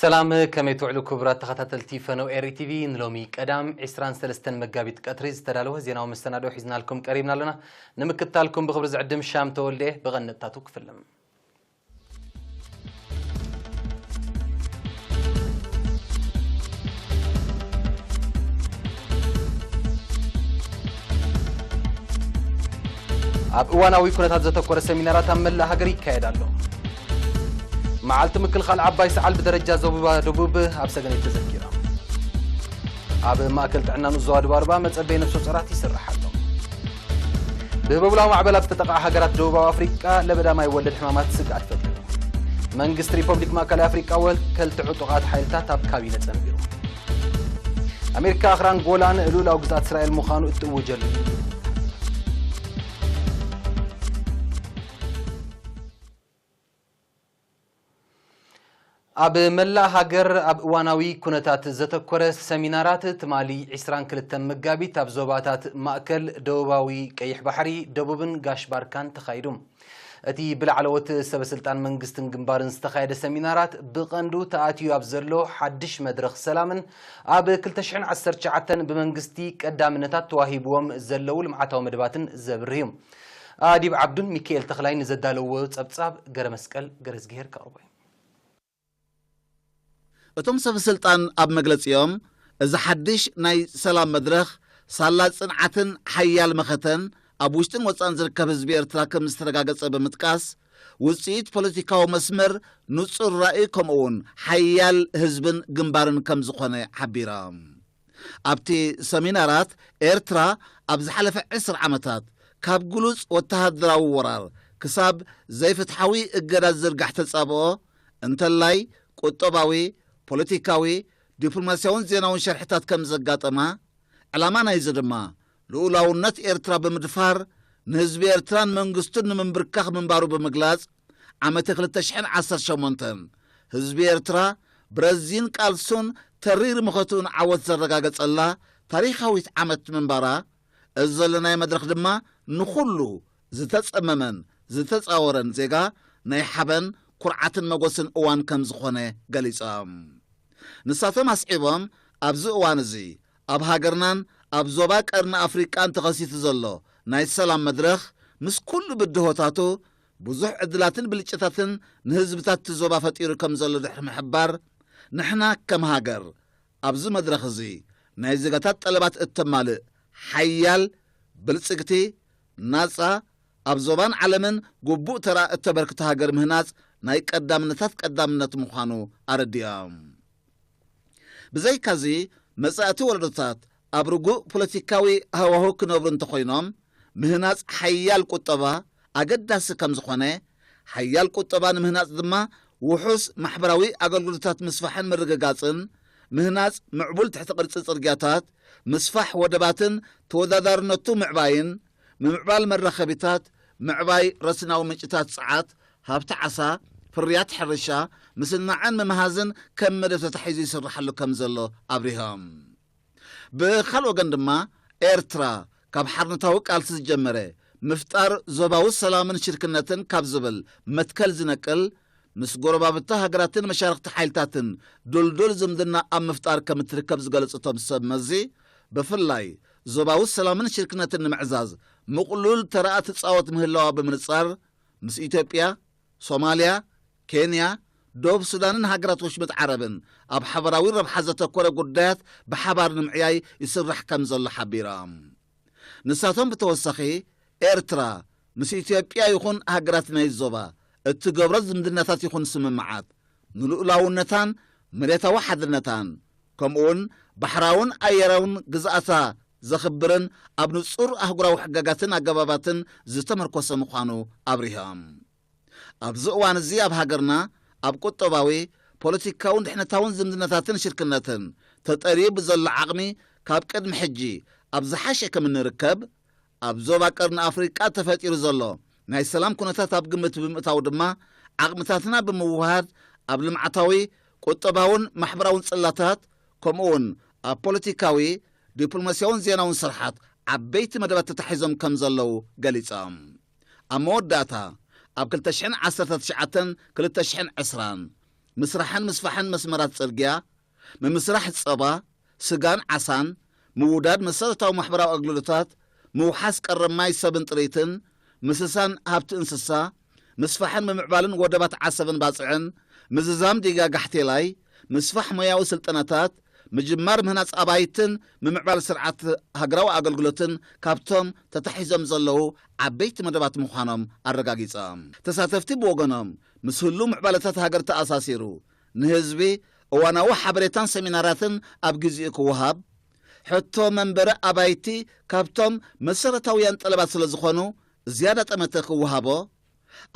ሰላም፣ ከመይ ትውዕሉ ክቡራት ተኸታተልቲ ፈነው ኤሪ ቲቪ? ንሎሚ ቀዳም ዕስራን ሰለስተን መጋቢት ቀትሪ ዝተዳለወ ዜናዊ መሰናድኦ ሒዝናልኩም ቀሪብና ኣለና። ንምክትታልኩም ብኽብሪ ዝዕድም ሻም ተወልደ። ብቐንጥታቱ ክፍልም። ኣብ እዋናዊ ኩነታት ዘተኮረ ሰሚናራት ኣብ መላእ ሃገር ይካየድ ኣሎ። መዓልቲ ምክልኻል ዓባይ ሰዓል ብደረጃ ዞባ ደቡብ ኣብ ሰገነይቲ ተዘኪራ። ኣብ ማእከል ጥዕና ንዞባ ደቡብ ኣርባ መጸበይ ነፍሰ ጾራት ይስራሕ ኣሎ። ብህበብላዊ ማዕበል ኣብ ዝተጠቕዓ ሃገራት ደቡባዊ ኣፍሪቃ ለበዳ ማይ ወለድ ሕማማት ስግኣት ፈጢሩ። መንግስቲ ሪፐብሊክ ማእከላይ ኣፍሪቃ ወከልቲ ዕጡቓት ሓይልታት ኣብ ካቢነ ጸንቢሩ። ኣሜሪካ ኣኽራን ጎላን ልኡላዊ ግዝኣት እስራኤል ምዃኑ እትእውጀሉ። ኣብ መላእ ሃገር ኣብ እዋናዊ ኩነታት ዘተኮረ ሰሚናራት ትማሊ ዕስራን ክልተን መጋቢት ኣብ ዞባታት ማእከል፣ ደቡባዊ ቀይሕ ባሕሪ፣ ደቡብን ጋሽ ባርካን ተኻይዱ። እቲ ብላዕለዎት ሰበ ስልጣን መንግስትን ግንባርን ዝተኻየደ ሰሚናራት ብቐንዱ ተኣትዩ ኣብ ዘሎ ሓድሽ መድረኽ ሰላምን ኣብ ክልተ ሽሕን ዓሰርተ ትሽዓተን ብመንግስቲ ቀዳምነታት ተዋሂብዎም ዘለዉ ልምዓታዊ መደባትን ዘብርህ እዩ። ኣዲብ ዓብዱን ሚካኤል ተኽላይን ንዘዳለዎ ጸብጻብ ገረ መስቀል ገረዝግሄር ከቕርቦ እዩ። እቶም ሰብ ስልጣን ኣብ መግለጺኦም፣ እዚ ሓድሽ ናይ ሰላም መድረኽ ሳላ ጽንዓትን ሓያል መኸተን ኣብ ውሽጥን ወጻእን ዝርከብ ህዝቢ ኤርትራ ከም ዝተረጋገጸ ብምጥቃስ፣ ውጽኢት ፖለቲካዊ መስመር፣ ንጹር ራእይ፣ ከምኡ'ውን ሓያል ህዝብን ግንባርን ከም ዝኾነ ሓቢሮም። ኣብቲ ሰሚናራት፣ ኤርትራ ኣብ ዝሓለፈ ዕስራ ዓመታት ካብ ግሉጽ ወተሃደራዊ ወራር ክሳብ ዘይፍትሓዊ እገዳ ዝዝርጋሕ ተጻብኦ፣ እንተላይ ቁጠባዊ፣ ፖለቲካዊ፣ ዲፕሎማስያውን ዜናውን ሸርሕታት ከም ዘጋጠማ፣ ዕላማ ናይዚ ድማ ልኡላውነት ኤርትራ ብምድፋር ንህዝቢ ኤርትራን መንግስቱን ንምንብርካኽ ምንባሩ ብምግላጽ፣ ዓመተ ክልተ ሽሕን ዓሰርተ ሸሞንተን ህዝቢ ኤርትራ ብረዚን ቃልሱን ተሪር መኸትኡን ዓወት ዘረጋገጸላ ታሪኻዊት ዓመት ምንባራ፣ እዚ ዘለናዮ መድረኽ ድማ ንኹሉ ዝተጸመመን ዝተጻወረን ዜጋ ናይ ሓበን፣ ኩርዓትን መጎስን እዋን ከም ዝኾነ ገሊጾም። ንሳቶም ኣስዒቦም፣ ኣብዚ እዋን እዚ ኣብ ሃገርናን ኣብ ዞባ ቀርኒ ኣፍሪቃን ተኸሲቱ ዘሎ ናይ ሰላም መድረኽ፣ ምስ ኩሉ ብድሆታቱ፣ ብዙሕ ዕድላትን ብልጭታትን ንህዝብታት እቲ ዞባ ፈጢሩ ከም ዘሎ ድሕሪ ምሕባር፣ ንሕና ከም ሃገር ኣብዚ መድረኽ እዚ ናይ ዜጋታት ጠለባት እተማልእ ሓያል፣ ብልጽግቲ፣ ናጻ፣ ኣብ ዞባን ዓለምን ግቡእ ተራ እተበርክት ሃገር ምህናጽ ናይ ቀዳምነታት ቀዳምነት ምዃኑ ኣረዲኦም። ብዘይካዚ፣ መጻእቲ ወለዶታት ኣብ ርጉእ ፖለቲካዊ ሃዋሁ ክነብሩ እንተኾይኖም፣ ምህናጽ ሓያል ቁጠባ ኣገዳሲ ከም ዝኾነ፣ ሓያል ቁጠባ ንምህናጽ ድማ ውሑስ ማሕበራዊ ኣገልግሎታት ምስፋሕን ምርግጋጽን፣ ምህናጽ ምዕቡል ትሕቲ ቅርጺ ጽርግያታት፣ ምስፋሕ ወደባትን ተወዳዳርነቱ ምዕባይን፣ ምምዕባል መራኸቢታት፣ ምዕባይ ረስናዊ ምንጭታት ጸዓት፣ ሃብቲ ዓሳ፣ ፍርያት ሕርሻ፣ ምስናዕን ምምሃዝን ከም መደብ ተታሒዙ ይስርሓሉ ከም ዘሎ ኣብሪሆም። ብኻልእ ወገን ድማ፣ ኤርትራ ካብ ሓርነታዊ ቃልሲ ዝጀመረ ምፍጣር ዞባዊ ሰላምን ሽርክነትን ካብ ዝብል መትከል ዝነቅል፣ ምስ ጎረባብቲ ሃገራትን መሻርኽቲ ሓይልታትን ድልዱል ዝምድና ኣብ ምፍጣር ከም እትርከብ ዝገለጹ እቶም ሰብ መዚ፣ ብፍላይ ዞባዊ ሰላምን ሽርክነትን ንምዕዛዝ ምቕሉል ተራ ትጻወት ምህላዋ ብምንጻር፣ ምስ ኢትዮጵያ፣ ሶማልያ፣ ኬንያ፣ ደቡብ ሱዳንን ሃገራት ወሽመጥ ዓረብን ኣብ ሓበራዊ ረብሓ ዘተኮረ ጉዳያት ብሓባር ንምዕያይ ይስራሕ ከም ዘሎ ሓቢሮም። ንሳቶም ብተወሳኺ፣ ኤርትራ ምስ ኢትዮጵያ ይኹን ሃገራት ናይ ዞባ እትገብሮ ዝምድናታት ይኹን ስምምዓት፣ ንልኡላውነታን መሬታዊ ሓድነታን፣ ከምኡውን ባሕራውን ኣየራውን ግዝኣታ ዘኽብርን ኣብ ንጹር ኣህጉራዊ ሕግጋትን ኣገባባትን ዝተመርኮሰ ምዃኑ ኣብሪሆም። ኣብዚ እዋን እዚ ኣብ ሃገርና ኣብ ቁጠባዊ፣ ፖለቲካውን ድሕነታውን ዝምድናታትን ሽርክነትን ተጠርዩ ብዘሎ ዓቕሚ፣ ካብ ቅድሚ ሕጂ ኣብ ዝሓሸ ከም እንርከብ፣ ኣብ ዞባ ቀርኒ ኣፍሪቃ ተፈጢሩ ዘሎ ናይ ሰላም ኩነታት ኣብ ግምት ብምእታው ድማ፣ ዓቕምታትና ብምውህሃድ ኣብ ልምዓታዊ፣ ቁጠባውን ማሕበራውን ጽላታት፣ ከምኡውን ኣብ ፖለቲካዊ፣ ዲፕሎማስያውን ዜናውን ስርሓት ዓበይቲ መደባት ተታሒዞም ከም ዘለዉ ገሊጾም። ኣብ መወዳእታ፣ ኣብ ክልተ ሽሕን ዓሰርተ ትሽዓተን ክልተ ሽሕን ዕስራን ምስራሕን ምስፋሕን መስመራት ጽርግያ፣ ምምስራሕ ጸባ፣ ስጋን ዓሳን፣ ምውዳድ መሰረታዊ ማሕበራዊ ኣገልግሎታት፣ ምውሓስ ቀረብ ማይ ሰብን ጥሪትን፣ ምስሳን ሃብቲ እንስሳ፣ ምስፋሕን ምምዕባልን ወደባት ዓሰብን ባጽዕን፣ ምዝዛም ዲጋ ጋሕቴላይ፣ ምስፋሕ ሞያዊ ስልጠናታት፣ ምጅማር ምህናጽ ኣባይትን ምምዕባል ስርዓት ሃገራዊ ኣገልግሎትን ካብቶም ተታሒዞም ዘለዉ ዓበይቲ መደባት ምዃኖም ኣረጋጊጾም። ተሳተፍቲ ብወገኖም፣ ምስ ህሉው ምዕባለታት ሃገር ተኣሳሲሩ፣ ንህዝቢ እዋናዊ ሓበሬታን ሰሚናራትን ኣብ ግዜኡ ክወሃብ፣ ሕቶ መንበሪ ኣባይቲ ካብቶም መሰረታውያን ጠለባት ስለ ዝኾኑ፣ ዝያዳ ጠመተ ክወሃቦ፣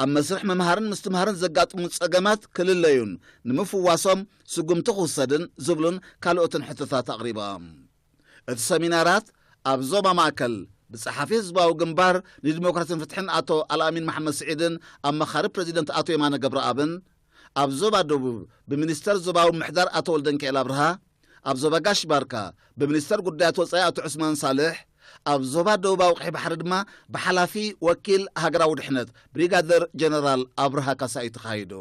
ኣብ መስርሕ ምምሃርን ምስትምሃርን ዘጋጥሙ ጸገማት ክልለዩን ንምፍዋሶም ስጉምቲ ክውሰድን ዝብሉን ካልኦትን ሕቶታት ኣቕሪቦም። እቲ ሰሚናራት ኣብ ዞባ ማእከል ብጸሓፊ ህዝባዊ ግንባር ንዲሞክራሲን ፍትሕን ኣቶ ኣልኣሚን መሓመድ ስዒድን ኣማኻሪ ፕረዚደንት ኣቶ የማነ ገብረኣብን፣ ኣብ ዞባ ደቡብ ብሚኒስተር ዞባዊ ምሕዳር ኣቶ ወልደንኪኤል ኣብርሃ፣ ኣብ ዞባ ጋሽ ባርካ ብሚኒስተር ጉዳያት ወጻኢ ኣቶ ዑስማን ሳልሕ፣ ኣብ ዞባ ደቡባዊ ቀይሕ ባሕሪ ድማ ብሓላፊ ወኪል ሃገራዊ ድሕነት ብሪጋደር ጀነራል ኣብርሃ ካሳ እዩ ተኻይዱ።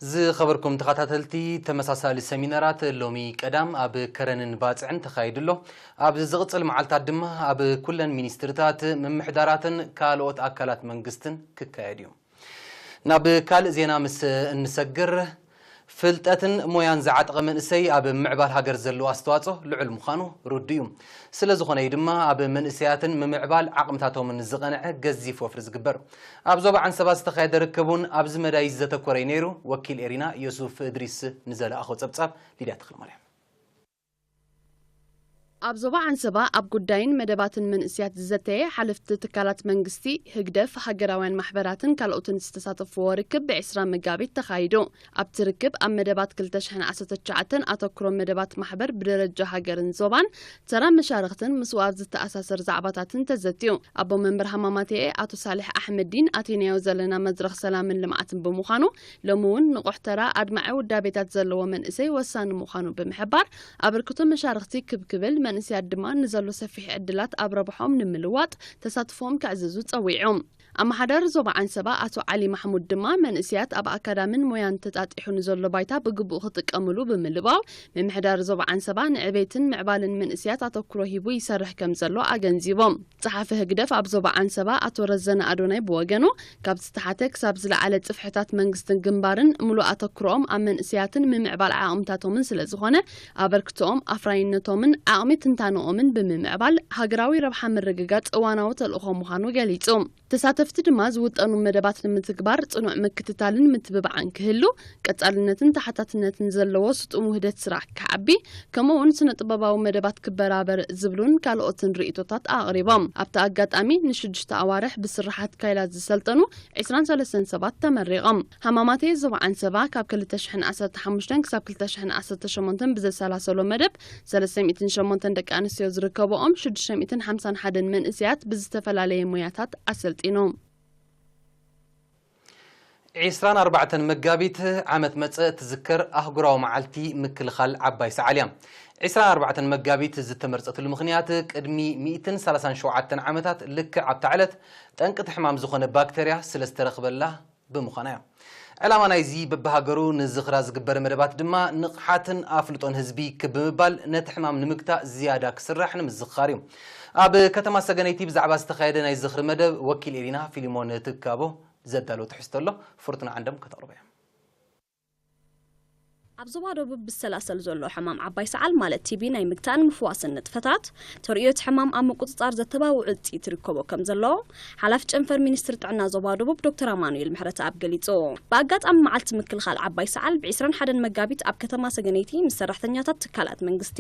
ዝኸበርኩም ተኸታተልቲ፣ ተመሳሳሊ ሰሚናራት ሎሚ ቀዳም ኣብ ከረንን ባጽዕን ተኻይዱ ኣሎ። ኣብ ዝቕጽል መዓልታት ድማ ኣብ ኩለን ሚኒስትርታት፣ ምምሕዳራትን ካልኦት ኣካላት መንግስትን ክካየድ እዩ። ናብ ካልእ ዜና ምስ እንሰግር፣ ፍልጠትን ሞያን ዝዓጠቐ መንእሰይ ኣብ ምዕባል ሃገር ዘለዎ ኣስተዋጽኦ ልዑል ምዃኑ ርዱእ እዩ። ስለ ዝኾነ እዩ ድማ ኣብ መንእሰያትን ምምዕባል ዓቕምታቶምን ዝቐንዐ ገዚፍ ወፍሪ ዝግበር። ኣብ ዞባ ዓንሰባ ዝተኻየደ ርክብ እውን ኣብዚ መዳይ ዘተኮረ እዩ ነይሩ። ወኪል ኤሪና ዮሱፍ እድሪስ ንዘለኣኾ ጸብጻብ ሊድያ ተኽለማርያም። ኣብ ዞባ ዓንሰባ ኣብ ጉዳይን መደባትን መንእስያት ዝዘተየ ሓለፍቲ ትካላት መንግስቲ፣ ህግደፍ፣ ሃገራውያን ማሕበራትን ካልኦትን ዝተሳተፍዎ ርክብ ብዕስራ መጋቢት ተኻይዱ። ኣብቲ ርክብ ኣብ መደባት ክልተ ሽሕን ዓሰርተ ትሽዓተን ኣተኩሮ መደባት ማሕበር ብደረጃ ሃገርን ዞባን ተራ መሻርኽትን ምስኡ ኣብ ዝተኣሳሰር ዛዕባታትን ተዘትዩ። ኣቦ መንበር ሃማማተኤ ኣቶ ሳልሕ ኣሕመዲን ኣቴናዮ ዘለና መድረኽ ሰላምን ልምዓትን ብምዃኑ፣ ሎሚ እውን ንቑሕ ተራ ኣድማዒ ውዳቤታት ዘለዎ መንእሰይ ወሳኒ ምዃኑ ብምሕባር፣ ኣበርክቶ መሻርኽቲ ክብ ክብል፣ መንእሰያት ድማ ንዘሎ ሰፊሕ ዕድላት ኣብ ረብሖም ንምልዋጥ ተሳትፎኦም ከዕዝዙ ጸዊዑ። ኣመሓዳሪ ዞባ ዓንሰባ ኣቶ ዓሊ ማሕሙድ ድማ፣ መንእሰያት ኣብ ኣካዳምን ሞያን ተጣጢሑ ንዘሎ ባይታ ብግቡእ ክጥቀምሉ ብምልባው፣ ምምሕዳር ዞባ ዓንሰባ ንዕቤትን ምዕባልን መንእሰያት ኣተኩሮ ሂቡ ይሰርሕ ከም ዘሎ ኣገንዚቦም። ጸሓፊ ህግደፍ ኣብ ዞባ ዓንሰባ ኣቶ ረዘነ ኣዶናይ ብወገኑ፣ ካብ ዝተሓተ ክሳብ ዝለዓለ ጽፍሕታት መንግስትን ግንባርን ምሉእ ኣተኩሮኦም ኣብ መንእሰያትን ምምዕባል ዓቕምታቶምን ስለ ዝኾነ፣ ኣበርክቶኦም፣ ኣፍራይነቶምን ዓቕሚ ትንታነኦምን ብምምዕባል ሃገራዊ ረብሓ ምርግጋጽ እዋናዊ ተልእኾ ምዃኑ ገሊጹ። ተሳተፍቲ ድማ ዝውጠኑ መደባት ንምትግባር ጽኑዕ ምክትታልን ምትብባዕን ክህሉ፣ ቀጻልነትን ተሓታትነትን ዘለዎ ስጡም ውህደት ስራሕ ክዓቢ፣ ከምኡ እውን ስነ ጥበባዊ መደባት ክበራበር ዝብሉን ካልኦትን ርእይቶታት ኣቕሪቦም። ኣብቲ ኣጋጣሚ ንሽዱሽተ ኣዋርሕ ብስርሓት ካይላ ዝሰልጠኑ ዕስራን ሰለስተን ሰባት ተመሪቖም። ሃማማተይ ዞባ ዓንሰባ ካብ ክልተ ሽሕን ዓሰርተ ሓሙሽተን ክሳብ ክልተ ሽሕን ዓሰርተ ሸሞንተን ብዘሰላሰሎ መደብ ሰለስተ ሚእትን ሸሞንተን ደቂ ኣንስትዮ ዝርከብኦም ሽዱሽተ ሚእትን ሓምሳን ሓደን መንእሰያት ብዝተፈላለየ ሞያታት ኣሰልጢኖም። ዕስራን ኣርባዕተን መጋቢት ዓመት መጸ ትዝከር ኣህጉራዊ መዓልቲ ምክልኻል ዓባይ ሰዓል እያ። ዕስራን ኣርባዕተን መጋቢት ዝተመርጸትሉ ምኽንያት፣ ቅድሚ ሚእትን ሰላሳን ሸውዓተን ዓመታት ልክዕ ኣብታ ዕለት፣ ጠንቂ እቲ ሕማም ዝኾነ ባክተርያ ስለ ዝተረኽበላ ብምዃና እያ። ዕላማ ናይዚ በብሃገሩ ንዝኽራ ዝግበር መደባት ድማ፣ ንቕሓትን ኣፍልጦን ህዝቢ ክብ ብምባል፣ ነቲ ሕማም ንምግታእ ዝያዳ ክስራሕ ንምዝኽኻር እዩ። ኣብ ከተማ ሰገነይቲ ብዛዕባ ዝተኻየደ ናይ ዝኽሪ መደብ፣ ወኪል ኤሪና ፊሊሞን ትካቦ ዘዳለዎ ትሕዝቶ ኣሎ። ፍርቱና ዓንዶም ከተቕርቦ እያ። ኣብ ዞባ ደቡብ ብዝሰላሰል ዘሎ ሕማም ዓባይ ሰዓል ማለት ቲቢ ናይ ምግታእን ምፍዋስን ንጥፈታት፣ ተርእዮ እቲ ሕማም ኣብ ምቁጽጻር ዘተባብዑ ውጽኢት ይርከቦ ከም ዘሎ፣ ሓላፊ ጨንፈር ሚኒስትሪ ጥዕና ዞባ ደቡብ ዶክተር ኣማኑኤል ምሕረተኣብ ገሊጹ። ብኣጋጣሚ መዓልቲ ምክልኻል ዓባይ ሰዓል፣ ብ ዕስራን ሓደን መጋቢት ኣብ ከተማ ሰገነይቲ ምስ ሰራሕተኛታት ትካላት መንግስቲ፣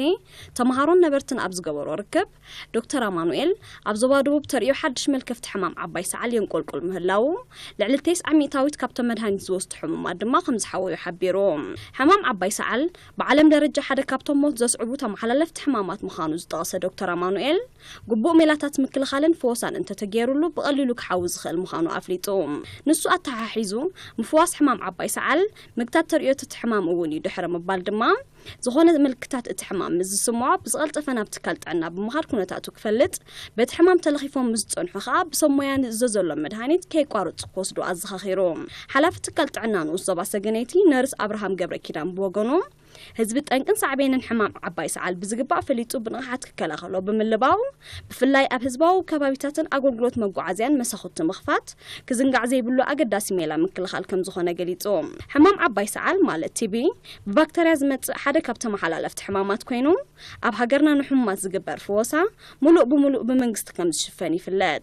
ተምሃሮን ነበርትን ኣብ ዝገበሮ ርክብ፣ ዶክተር ኣማኑኤል፣ ኣብ ዞባ ደቡብ ተርእዮ ሓድሽ መልከፍቲ ሕማም ዓባይ ሰዓል የንቆልቁል ምህላዉ፣ ልዕሊ ተስዓ ሚእታዊት ካብቶም መድሃኒት ዝወስዱ ሕሙማት ድማ ከም ዝሓወዩ ሓቢሩ። ሕማም ዓባይ ሰዓል፣ ብዓለም ደረጃ ሓደ ካብቶም ሞት ዘስዕቡ ተመሓላለፍቲ ሕማማት ምዃኑ ዝጠቐሰ ዶክተር ኣማኑኤል፣ ግቡእ ሜላታት ምክልኻልን ፈወሳን እንተተገይሩሉ፣ ብቐሊሉ ክሓዊ ዝኽእል ምዃኑ ኣፍሊጡ። ንሱ ኣተሓሒዙ፣ ምፍዋስ ሕማም ዓባይ ሰዓል፣ ምግታት ተርእዮታት እቲ ሕማም እውን እዩ ድሕሪ ምባል ድማ፣ ዝኾነ ምልክታት እቲ ሕማም ምስ ዝስምዖ ብዝቐልጠፈ ናብ ትካል ጥዕና ብምኻድ ኩነታቱ ክፈልጥ፣ በቲ ሕማም ተለኺፎም ምስ ዝጸንሑ ከኣ ብሰብ ሞያ ንእዘዘሎም መድሃኒት ከየቋርጹ ክወስዱ ኣዘኻኺሩ። ሓላፊ ትካል ጥዕና ንኡስ ዞባ ሰገነይቲ ነርስ ኣብርሃም ገብረ ኪዳን ብወገኑ፣ ህዝቢ ጠንቅን ሳዕቤንን ሕማም ዓባይ ሰዓል ብዝግባእ ፈሊጡ ብንቕሓት ክከላኸሎ ብምልባው፣ ብፍላይ ኣብ ህዝባዊ ከባቢታትን ኣገልግሎት መጓዓዝያን መሳኹቲ ምኽፋት ክዝንጋዕ ዘይብሉ ኣገዳሲ ሜላ ምክልኻል ከም ዝኾነ ገሊጹ። ሕማም ዓባይ ሰዓል ማለት ቲቢ ብባክተርያ ዝመጽእ ሓደ ካብ ተመሓላለፍቲ ሕማማት ኮይኑ፣ ኣብ ሃገርና ንሕሙማት ዝግበር ፍወሳ ሙሉእ ብሙሉእ ብመንግስቲ ከም ዝሽፈን ይፍለጥ።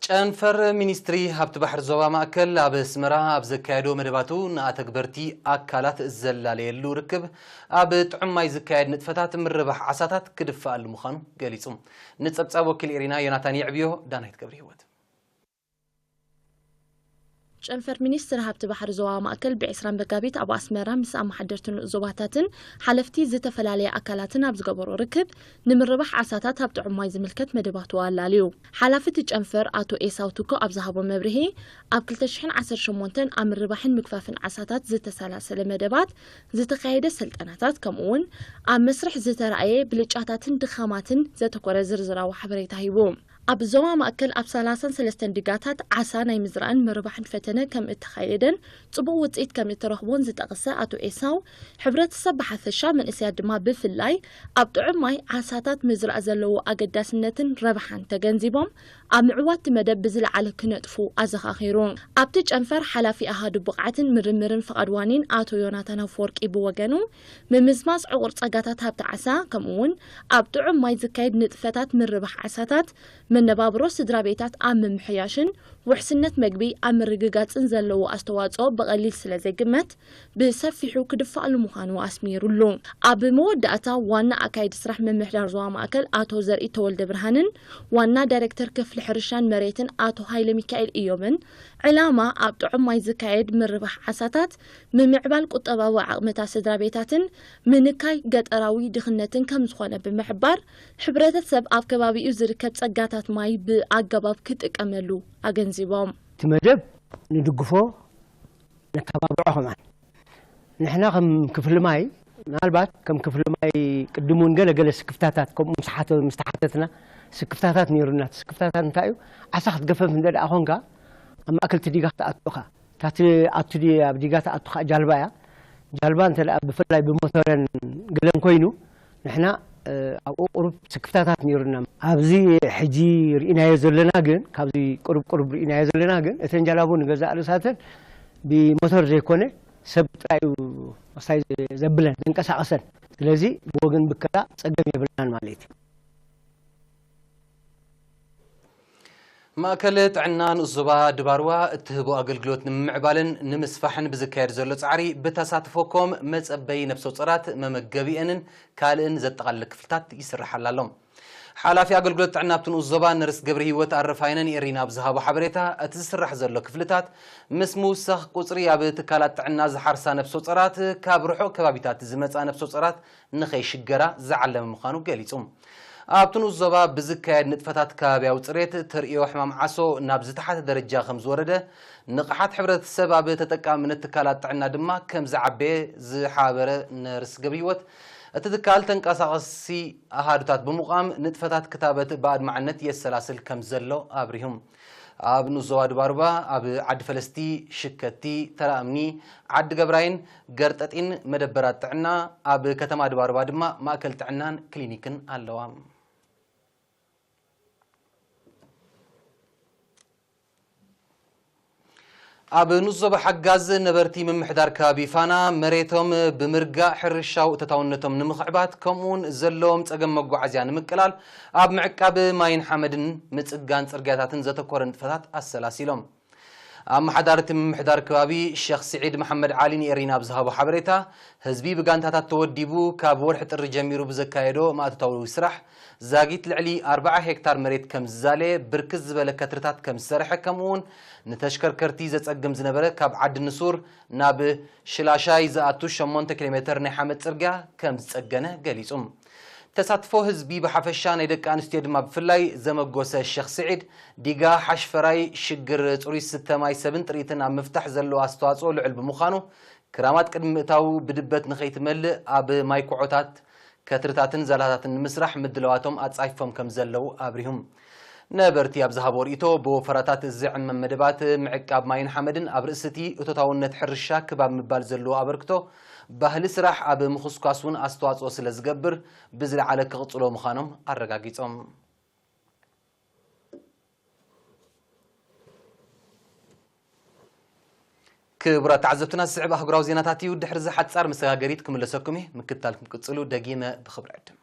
ጨንፈር ሚኒስትሪ ሃብቲ ባሕሪ ዞባ ማእከል ኣብ ኣስመራ ኣብ ዘካየዶ መደባቱ ንኣተግበርቲ ኣካላት ዘላለየሉ ርክብ ኣብ ጥዑም ማይ ዝካየድ ንጥፈታት ምርባሕ ዓሳታት ክድፈኣሉ ምዃኑ ገሊጹ። ንጸብጻብ ወኪል ኤሪና ዮናታን የዕብዮ፣ ዳናይት ገብረ ህይወት። ጨንፈር ሚኒስትሪ ሃብቲ ባሕሪ ዞባ ማእከል ብ20 መጋቢት ኣብ ኣስመራ ምስ ኣመሓደርቲ ንኡስ ዞባታትን ሓለፍቲ ዝተፈላለየ ኣካላትን ኣብ ዝገበሮ ርክብ፣ ንምርባሕ ዓሳታት ኣብ ጥዑም ማይ ዝምልከት መደባቱ ኣላልዩ። ሓላፊ እቲ ጨንፈር ኣቶ ኤሳው ትኩ ኣብ ዝሃቦ መብርሂ፣ ኣብ 2018 ኣብ ምርባሕን ምግፋፍን ዓሳታት ዝተሰላሰለ መደባት፣ ዝተኻየደ ስልጠናታት፣ ከምኡ'ውን ኣብ መስርሕ ዝተራእየ ብልጫታትን ድኻማትን ዘተኮረ ዝርዝራዊ ሓበሬታ ሂቡ። ኣብ ዞባ ማእከል ኣብ 33 ዲጋታት ዓሳ ናይ ምዝራእን ምርባሕን ፈተነ ከም እተኻየደን ጽቡቕ ውጽኢት ከም እተረኽቦን ዝጠቕሰ ኣቶ ኤሳው፣ ሕብረተሰብ ብሓፈሻ መንእሰያት ድማ ብፍላይ ኣብ ጥዑም ማይ ዓሳታት ምዝራእ ዘለዎ ኣገዳስነትን ረብሓን ተገንዚቦም ኣብ ምዕዋት እቲ መደብ ብዝለዓለ ክነጥፉ ኣዘኻኺሩ። ኣብቲ ጨንፈር ሓላፊ ኣሃዱ ብቕዓትን ምርምርን ፍቓድ ዋኒን ኣቶ ዮናታን ኣፈወርቂ ብወገኑ፣ ምምዝማዝ ዕቑር ጸጋታት ሃብቲ ዓሳ ከምኡ'ውን ኣብ ጥዑም ማይ ዝካየድ ንጥፈታት ምርባሕ ዓሳታት መነባብሮ ስድራ ቤታት ኣብ ምምሕያሽን ውሕስነት መግቢ ኣብ ምርግጋጽን ዘለዎ ኣስተዋጽኦ ብቐሊል ስለ ዘይግመት ብሰፊሑ ክድፋኣሉ ምዃኑ ኣስሚሩሉ። ኣብ መወዳእታ ዋና ኣካይዲ ስራሕ ምምሕዳር ዞባ ማእከል ኣቶ ዘርኢ ተወልደ ብርሃንን ዋና ዳይሬክተር ክፍሊ ሕርሻን መሬትን ኣቶ ሃይለ ሚካኤል እዮብን ዕላማ ኣብ ጥዑም ማይ ዝካየድ ምርባሕ ዓሳታት ምምዕባል ቁጠባዊ ዓቕምታት ስድራ ቤታትን ምንካይ ገጠራዊ ድኽነትን ከም ዝኾነ ብምሕባር፣ ሕብረተሰብ ኣብ ከባቢኡ ዝርከብ ጸጋታት ማይ ብኣገባብ ክጥቀመሉ ኣገንዚቦም። እቲ መደብ ንድግፎ፣ ነተባብዖ። ከማን ንሕና ከም ክፍሊ ማይ፣ ምናልባት ከም ክፍሊ ማይ ቅድም እውን ገለ ገለ ስክፍታታት ከምኡ ምስ ሓተ- ምስ ተሓተትና፣ ስክፍታታት ነይሩና። እቲ ስክፍታታት እንታይ እዩ? ዓሳ ክትገፈፍ እንተ ደኣ ኮንካ፣ ኣብ ማእከል እቲ ዲጋ ክትኣቱ ኢኻ። እታ ትኣቱ ዲ- ኣብ ዲጋ ትኣቱ ከዓ ጃልባ እያ። ጃልባ እንተ ደኣ ብፍላይ ብሞተረን ገለን ኮይኑ፣ ንሕና ኣብኡ ቁሩብ ስክፍታታት ነይሩና። ኣብዚ ሕጂ ርኢናዮ ዘለና ግን፣ ካብዚ ቁሩብ ቁሩብ ርኢናዮ ዘለና ግን፣ እተን ጃላቡ ንገዛእ ርእሳተን ብሞተር ዘይኮነ ሰብ ጥራይ እዩ፣ ምሳይ ዘብለን ዘንቀሳቐሰን። ስለዚ ብወገን ብከላ ጸገም የብልናን ማለት እዩ። ማእከል ጥዕና ንኡስ ዞባ ድባርዋ እትህቦ ኣገልግሎት ንምምዕባልን ንምስፋሕን ብዝካየድ ዘሎ ጻዕሪ ብተሳትፎ ኮም መጸበዪ ነፍሰ ጾራት መመገቢአንን ካልእን ዘጠቓልል ክፍልታት ይስርሓላ ኣሎ። ሓላፊ ኣገልግሎት ጥዕና ኣብቲ ንኡስ ዞባ ነርስ ገብረ ህይወት ኣረፋይነ ንኤሪና ኣብ ዝሃቦ ሓበሬታ፣ እቲ ዝስራሕ ዘሎ ክፍልታት ምስ ምውሳኽ ቁጽሪ ኣብ ትካላት ጥዕና ዝሓርሳ ነፍሰ ጾራት ካብ ርሑቕ ከባቢታት ዝመጻ ነፍሰ ጾራት ንኸይሽገራ ዝዓለመ ምዃኑ ገሊጹ። ኣብቲ ንኡስ ዞባ ብዝካየድ ንጥፈታት ከባብያዊ ጽሬት፣ ተርእዮ ሕማም ዓሶ ናብ ዝተሓተ ደረጃ ከም ዝወረደ፣ ንቕሓት ሕብረተሰብ ኣብ ተጠቃምነት ትካላት ጥዕና ድማ ከም ዝዓበየ ዝሓበረ ነርስ ገብረህይወት፣ እቲ ትካል ተንቀሳቐሲ ኣሃዱታት ብምቋም ንጥፈታት ክታበት ብኣድማዕነት የሰላስል ከም ዘሎ ኣብሪሁ። ኣብ ንኡስ ዞባ ድባርባ፣ ኣብ ዓዲ ፈለስቲ፣ ሽከቲ፣ ተራእምኒ፣ ዓዲ ገብራይን ገርጠጢን መደበራት ጥዕና፣ ኣብ ከተማ ድባርባ ድማ ማእከል ጥዕናን ክሊኒክን ኣለዋ። ኣብ ንኡስ ዞባ ሓጋዝ ነበርቲ ምምሕዳር ከባቢ ፋና መሬቶም ብምርጋእ ሕርሻዊ እተታውነቶም ንምኽዕባት ከምኡውን ዘለዎም ጸገም መጓዓዝያ ንምቅላል ኣብ ምዕቃብ ማይን ሓመድን ምጽጋን ጽርግያታትን ዘተኮረ ንጥፈታት ኣሰላሲሎም። ኣመሓዳሪ እቲ ምምሕዳር ከባቢ ሸኽ ስዒድ መሓመድ ዓሊ ንኤሪና ኣብ ዝሃቦ ሓበሬታ፣ ህዝቢ ብጋንታታት ተወዲቡ ካብ ወርሒ ጥሪ ጀሚሩ ብዘካየዶ ማእቶታዊ ስራሕ ዛጊት ልዕሊ ኣርብዓ ሄክታር መሬት ከም ዝዛለየ፣ ብርክት ዝበለ ከትርታት ከም ዝሰርሐ፣ ከምኡ እውን ንተሽከርከርቲ ዘጸግም ዝነበረ ካብ ዓዲ ንሱር ናብ ሽላሻይ ዝኣቱ ሸሞንተ ኪሎ ሜተር ናይ ሓመድ ጽርግያ ከም ዝጸገነ ገሊጹ። ተሳትፎ ህዝቢ ብሓፈሻ ናይ ደቂ ኣንስትዮ ድማ ብፍላይ ዘመጎሰ ሸኽ ስዒድ፣ ዲጋ ሓሽፈራይ ሽግር ጽሩይ ዝስተ ማይ ሰብን ጥሪትን ኣብ ምፍታሕ ዘለዎ ኣስተዋጽኦ ልዑል ብምዃኑ ክራማት ቅድሚ ምእታዉ ብድበት ንኸይትመልእ ኣብ ማይ ኩዖታት፣ ከትርታትን ዛላታትን ንምስራሕ ምድላዋቶም ኣጻፊፎም ከም ዘለዉ ኣብሪሁም። ነበርቲ ኣብ ዝሃቦ ርእይቶ፣ ብወፈራታት ዝዕመም መደባት ምዕቃብ ማይን ሓመድን ኣብ ርእሲ እቲ እቶታውነት ሕርሻ ክባብ ምባል ዘለዎ ኣበርክቶ፣ ባህሊ ስራሕ ኣብ ምኹስኳስ እውን ኣስተዋጽኦ ስለ ዝገብር፣ ብዝለዓለ ክቕጽሎ ምዃኖም ኣረጋጊጾም። ክቡራት ተዓዘብትና፣ ዝስዕብ ኣህጉራዊ ዜናታት እዩ። ድሕሪ እዚ ሓጻር መሰጋገሪት ክምለሰኩም እየ። ምክትታልኩም ቅጽሉ። ደጊመ ብኽብሪ ዕድም።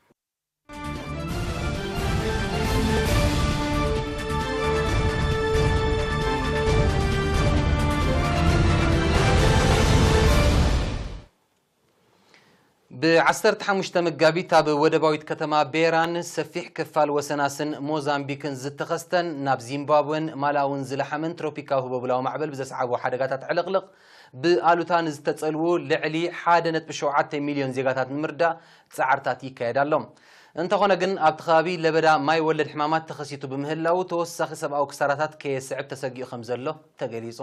ብዓሰርተ ሓሙሽተ መጋቢት ኣብ ወደባዊት ከተማ ቤራን ሰፊሕ ክፋል ወሰናስን ሞዛምቢክን ዝተኸስተን ናብ ዚምባብወን ማላውን ዝለሓመን ትሮፒካዊ ህቦብላዊ ማዕበል ብዘስዓቦ ሓደጋታት ዕልቕልቕ ብኣሉታ ንዝተጸልዉ ልዕሊ ሓደ ነጥቢ ሸውዓተ ሚልዮን ዜጋታት ንምርዳእ ጻዕርታት ይካየድ ኣሎ። እንተኾነ ግን ኣብቲ ከባቢ ለበዳ ማይ ወለድ ሕማማት ተኸሲቱ ብምህላው ተወሳኺ ሰብኣዊ ክሳራታት ከየስዕብ ተሰጊኡ ከም ዘሎ ተገሊጹ።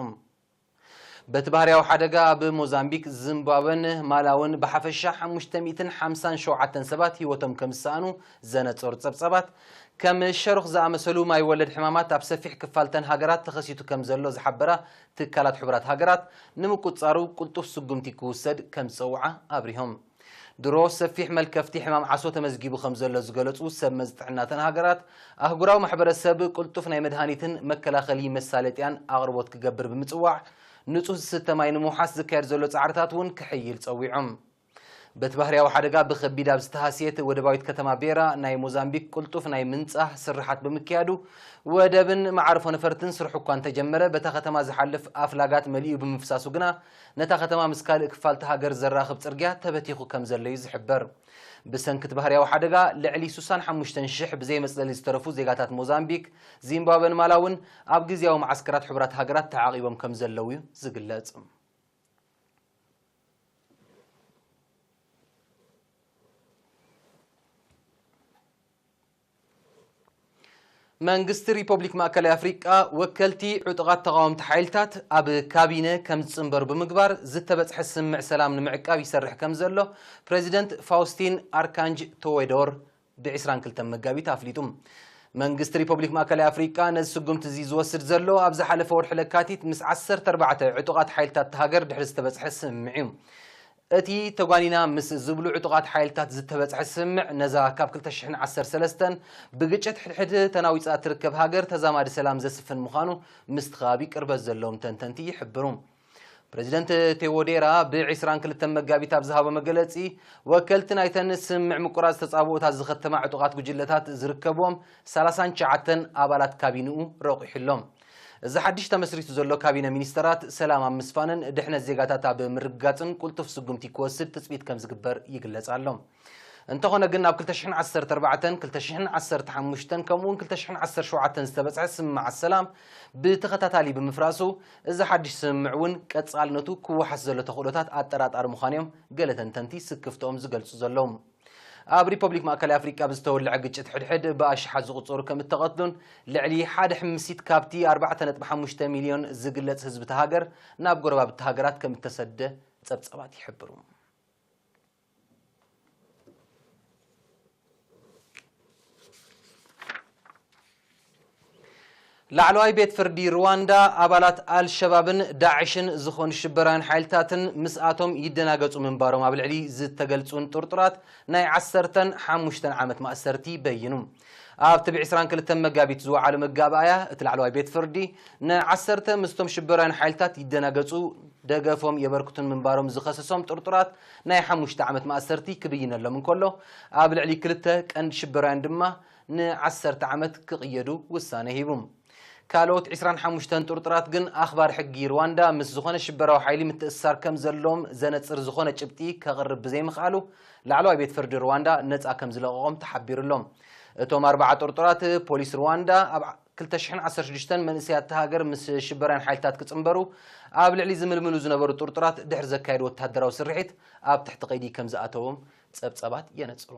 በቲ ባህርያዊ ሓደጋ ኣብ ሞዛምቢክ፣ ዚምባብወን ማላውን ብሓፈሻ ሓሙሽተ ሚእትን ሓምሳን ሸውዓተን ሰባት ህይወቶም ከም ዝሰኣኑ ዘነጸሩ ጸብጻባት፣ ከም ሸሩኽ ዝኣመሰሉ ማይ ወለድ ሕማማት ኣብ ሰፊሕ ክፋልተን ሃገራት ተኸሲቱ ከም ዘሎ ዝሓበራ ትካላት ሕቡራት ሃገራት፣ ንምቁጽጻሩ ቅልጡፍ ስጉምቲ ክውሰድ ከም ዝጸውዓ ኣብሪሆም። ድሮ ሰፊሕ መልከፍቲ ሕማም ዓሶ ተመዝጊቡ ከም ዘሎ ዝገለጹ ሰብ መዚ ጥዕናተን ሃገራት፣ ኣህጉራዊ ማሕበረሰብ ቅልጡፍ ናይ መድሃኒትን መከላኸሊ መሳለጥያን ኣቕርቦት ክገብር ብምጽዋዕ፣ ንጹህ ዝስተ ማይ ንምውሓስ ዝካየድ ዘሎ ጻዕርታት እውን ክሕይል ጸዊዖም። በቲ ባህርያዊ ሓደጋ ብኸቢድ ኣብ ዝተሃስየት ወደባዊት ከተማ ቤራ ናይ ሞዛምቢክ ቅልጡፍ ናይ ምንጻህ ስርሓት ብምክያዱ፣ ወደብን መዓርፎ ነፈርትን ስርሑ እኳ እንተጀመረ፣ በታ ከተማ ዝሓልፍ ኣፍላጋት መሊኡ ብምፍሳሱ ግና፣ ነታ ከተማ ምስ ካልእ ክፋልቲ ሃገር ዘራኽብ ጽርግያ ተበቲኹ ከም ዘሎ እዩ ዝሕበር። ብሰንኪ እቲ ባህርያዊ ሓደጋ፣ ልዕሊ ስሳን ሓሙሽተን ሽሕ ብዘይ መጽለሊ ዝተረፉ ዜጋታት ሞዛምቢክ፣ ዚምባብወን ማላውን ኣብ ግዝያዊ መዓስከራት ሕቡራት ሃገራት ተዓቒቦም ከም ዘለዉ እዩ ዝግለጽ። መንግስቲ ሪፐብሊክ ማእከላይ ኣፍሪቃ፣ ወከልቲ ዕጡቓት ተቓወምቲ ሓይልታት ኣብ ካቢነ ከም ዝጽንበሩ ብምግባር፣ ዝተበጽሐ ስምምዕ ሰላም ንምዕቃብ ይሰርሕ ከም ዘሎ ፕረዚደንት ፋውስቲን ኣርካንጅ ቶዌዶር ብዕስራን ክልተን መጋቢት ኣፍሊጡ። መንግስቲ ሪፐብሊክ ማእከላይ ኣፍሪቃ ነዚ ስጉምቲ እዚ ዝወስድ ዘሎ፣ ኣብ ዝሓለፈ ወርሒ ለካቲት ምስ ዓሰርተ ኣርባዕተ ዕጡቓት ሓይልታት እታ ሃገር ድሕሪ ዝተበጽሐ ስምምዕ እዩ። እቲ ተጓኒና ምስ ዝብሉ ዕጡቓት ሓይልታት ዝተበጽሐ ስምምዕ፣ ነዛ ካብ ክልተ ሽሕን ዓሰርተ ሰለስተን ብግጭት ሕድሕድ ተናዊጻ እትርከብ ሃገር ተዛማዲ ሰላም ዘስፍን ምዃኑ ምስቲ ከባቢ ቅርበት ዘለዎም ተንተንቲ ይሕብሩ። ፕረዚደንት ቴዎዴራ ብዕስራን ክልተን መጋቢት ኣብ ዝሃቦ መገለጺ፣ ወከልቲ ናይተን ስምምዕ ምቁራጽ ተጻብኦታት ዝኸተማ ዕጡቓት ጉጅለታት ዝርከብዎም ሰላሳን ትሽዓተን ኣባላት ካቢንኡ ረቑሑ ኣሎ። እዚ ሓድሽ ተመስሪቱ ዘሎ ካቢነ ሚኒስተራት፣ ሰላም ኣብ ምስፋንን ድሕነት ዜጋታት ኣብ ምርግጋጽን ቅልጡፍ ስጉምቲ ክወስድ ትጽቢት ከም ዝግበር ይግለጽ ኣሎ። እንተኾነ ግን፣ ኣብ ክልተ ሽሕን ዓሰርተ ኣርባዕተን፣ ክልተ ሽሕን ዓሰርተ ሓሙሽተን፣ ከምኡ'ውን ክልተ ሽሕን ዓሰርተ ሸውዓተን ዝተበጽሐ ስምምዓት ሰላም ብተኸታታሊ ብምፍራሱ፣ እዚ ሓድሽ ስምምዕ እውን ቀጻልነቱ ክወሓስ ዘሎ ተኽእሎታት ኣጠራጣሪ ምዃኑ እዮም ገለ ተንተንቲ ስክፍትኦም ዝገልጹ ዘለዉ። ኣብ ሪፐብሊክ ማእከላይ ኣፍሪቃ ብዝተወልዐ ግጭት ሕድሕድ ብኣሽሓት ዝቑጸሩ ከም እተቐትሉን፣ ልዕሊ ሓደ ሕምሲት ካብቲ ኣርባዕተ ነጥቢ ሓሙሽተ ሚልዮን ዝግለጽ ህዝቢ እታ ሃገር ናብ ጎረባብቲ ሃገራት ከም እተሰደ ጸብጻባት ይሕብሩ። ላዕለዋይ ቤት ፍርዲ ሩዋንዳ፣ ኣባላት ኣልሸባብን ዳዕሽን ዝኾኑ ሽበራውያን ሓይልታትን ምስኣቶም ይደናገጹ ምንባሮም ኣብ ልዕሊ ዝተገልጹን ጥርጡራት ናይ ዓሰርተን ሓሙሽተን ዓመት ማእሰርቲ በይኑ። ኣብቲ ብዕስራን ክልተን መጋቢት ዝወዓለ መጋባእያ፣ እቲ ላዕለዋይ ቤት ፍርዲ፣ ንዓሰርተ ምስቶም ሽበራውያን ሓይልታት ይደናገጹ፣ ደገፎም የበርክቱን ምንባሮም ዝኸሰሶም ጥርጡራት ናይ ሓሙሽተ ዓመት ማእሰርቲ ክብይነሎም እንከሎ፣ ኣብ ልዕሊ ክልተ ቀንዲ ሽበራውያን ድማ ንዓሰርተ ዓመት ክቕየዱ ውሳነ ሂቡ። ካልኦት ዕስራን ሓሙሽተን ጥርጡራት ግን፣ ኣኽባር ሕጊ ሩዋንዳ ምስ ዝኾነ ሽበራዊ ሓይሊ ምትእስሳር ከም ዘለዎም ዘነጽር ዝኾነ ጭብጢ ከቕርብ ብዘይምኽኣሉ፣ ላዕለዋይ ቤት ፍርዲ ሩዋንዳ ነጻ ከም ዝለቐቖም ተሓቢሩ ኣሎ። እቶም ኣርባዓ ጥርጡራት፣ ፖሊስ ሩዋንዳ ኣብ ክልተ ሽሕን ዓሰርተ ሽዱሽተን መንእሰያት እታ ሃገር ምስ ሽበራውያን ሓይልታት ክጽንበሩ ኣብ ልዕሊ ዝምልምሉ ዝነበሩ ጥርጡራት ድሕሪ ዘካየዱ ወተሃደራዊ ስርሒት፣ ኣብ ትሕቲ ቀይዲ ከም ዝኣተዎም ጸብጻባት የነጽሩ።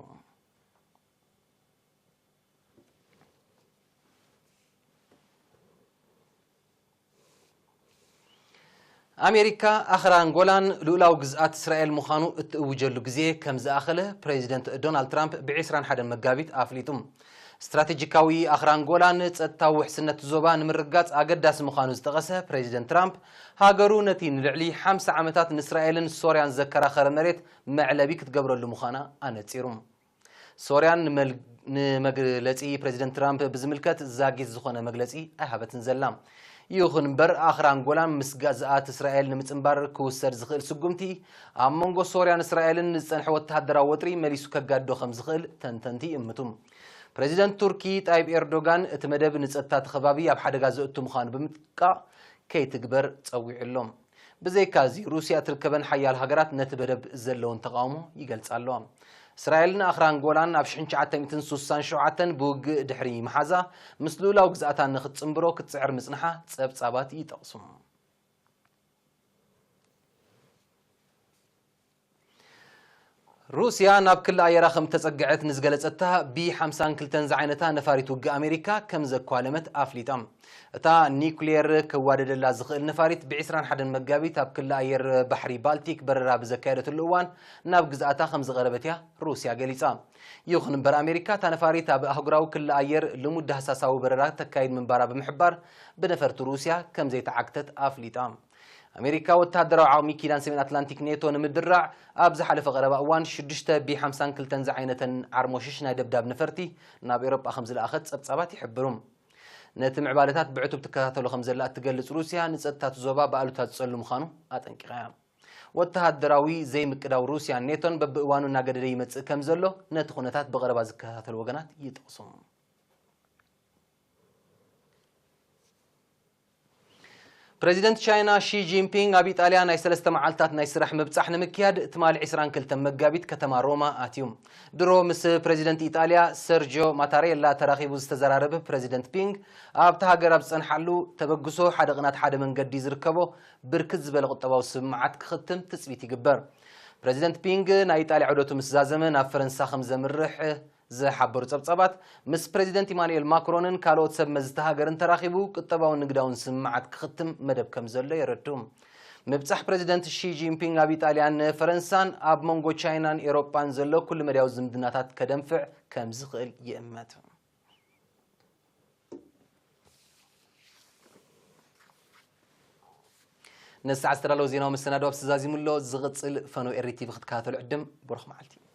ኣሜሪካ ኣኽራን ጎላን ልኡላዊ ግዝኣት እስራኤል ምዃኑ እትእውጀሉ ግዜ ከም ዝኣኸለ ፕሬዚደንት ዶናልድ ትራምፕ ብ ዕስራን ሓደን መጋቢት ኣፍሊጡ። ስትራቴጂካዊ ኣኽራን ጎላን ጸጥታዊ ውሕስነት ዞባ ንምርጋጽ ኣገዳሲ ምዃኑ ዝጠቐሰ ፕሬዚደንት ትራምፕ፣ ሃገሩ ነቲ ንልዕሊ ሓምሳ ዓመታት ንእስራኤልን ሶርያን ዘከራኸረ መሬት መዕለቢ ክትገብረሉ ምዃና ኣነጺሩ። ሶርያን ንመል-፣ ንመግለጺ ፕሬዚደንት ትራምፕ ብዝምልከት ዛጊት ዝኾነ መግለጺ ኣይሃበትን ዘላ። ይኹን እምበር ኣኽራን ጎላን ምስ ግዝኣት እስራኤል ንምጽንባር ክውሰድ ዝኽእል ስጉምቲ ኣብ መንጎ ሶርያን እስራኤልን ንዝጸንሐ ወተሃደራዊ ወጥሪ መሊሱ ከጋድዶ ከም ዝኽእል ተንተንቲ ይእምቱ። ፕሬዚደንት ቱርኪ ጣይብ ኤርዶጋን እቲ መደብ ንጸጥታ እቲ ከባቢ ኣብ ሓደጋ ዘእቱ ምዃኑ ብምጥቃቕ ከይትግበር ጸዊዑ ኣሎ። ብዘይካ እዚ ሩስያ እትርከበን ሓያል ሃገራት ነቲ መደብ ዘለውን ተቓውሞ ይገልጻ ኣለዋ። እስራኤል ንኣኽራን ጎላን ኣብ ሽሕን ትሽዓተ ሚእትን ስሳን ሸውዓተን ብውግእ ድሕሪ ምሓዛ ምስ ልኡላዊ ግዝኣታ ንክትጽንብሮ ክትጽዕር ምጽንሓ ጸብጻባት ይጠቕሱ። ሩስያ ናብ ክሊ ኣየራ ከም ተጸግዐት ንዝገለጸታ ቢ ሓምሳን ክልተን ዝዓይነታ ነፋሪት ውግእ ኣሜሪካ ከም ዘኳለመት ኣፍሊጣ። እታ ኒኩሌር ከዋደደላ ዝኽእል ነፋሪት ብ ዕስራን ሓደን መጋቢት ኣብ ክሊ ኣየር ባሕሪ ባልቲክ በረራ ብዘካየደትሉ እዋን ናብ ግዝኣታ ከም ዝቐረበት እያ ሩስያ ገሊጻ። ይኹን እምበር ኣሜሪካ እታ ነፋሪት ኣብ ኣህጉራዊ ክሊ ኣየር ልሙድ ዳህሳሳዊ በረራ ተካይድ ምንባራ ብምሕባር ብነፈርቲ ሩስያ ከም ዘይተዓግተት ኣፍሊጣ። ኣሜሪካ ወተሃደራዊ ዓቕሚ ኪዳን ሰሜን ኣትላንቲክ ኔቶ ንምድራዕ ኣብ ዝሓለፈ ቀረባ እዋን ሽዱሽተ ቢ ሓምሳን ክልተን ዝዓይነተን ዓርሞሽሽ ናይ ደብዳብ ነፈርቲ ናብ ኤውሮጳ ከም ዝለኣኸት ጸብጻባት ይሕብሩ። ነቲ ምዕባለታት ብዕቱብ ትከታተሎ ከም ዘላ እትገልጽ ሩስያ ንጸጥታ እቲ ዞባ ብኣሉታ ዝጸሉ ምዃኑ ኣጠንቂቓ እያ። ወተሃደራዊ ዘይምቅዳው ሩስያን ኔቶን በብእዋኑ እናገደደ ይመጽእ ከም ዘሎ ነቲ ኩነታት ብቐረባ ዝከታተሉ ወገናት ይጠቕሱ። ፕሬዚደንት ቻይና ሺ ጂንፒንግ ኣብ ኢጣልያ ናይ ሰለስተ መዓልታት ናይ ስራሕ ምብጻሕ ንምክያድ ትማሊ ዕስራን ክልተን መጋቢት ከተማ ሮማ ኣትዩ። ድሮ ምስ ፕሬዚደንት ኢጣልያ ሰርጆ ማታሬላ ተራኺቡ ዝተዘራረበ ፕሬዚደንት ፒንግ ኣብቲ ሃገር ኣብ ዝጸንሓሉ ተበግሶ ሓደ ቅናት ሓደ መንገዲ ዝርከቦ ብርክት ዝበለ ቁጠባዊ ስምምዓት ክኽትም ትጽቢት ይግበር። ፕሬዚደንት ፒንግ ናይ ኢጣልያ ዑደቱ ምስ ዛዘመ ናብ ፈረንሳ ከም ዘምርሕ ዝሓበሩ ጸብጻባት፣ ምስ ፕሬዚደንት ኢማኑኤል ማክሮንን ካልኦት ሰብ መዚ እታ ሃገርን ተራኺቡ ቁጠባውን ንግዳውን ስምምዓት ክኽትም መደብ ከም ዘሎ የረድኡ። ምብጻሕ ፕሬዚደንት ሺ ጂንፒንግ ኣብ ኢጣልያን ፈረንሳን ኣብ መንጎ ቻይናን ኤውሮጳን ዘሎ ኩሉ መዳያዊ ዝምድናታት ከደንፍዕ ከም ዝኽእል ይእመት። ነዚ ሰዓት ዝተዳለወ ዜናዊ መሰናዶ ኣብዚ ተዛዚሙ ኣሎ። ዝቕጽል ፈነው ኤሪ ቲቪ ክትከታተሉ ዕድም። ብሩኽ መዓልቲ።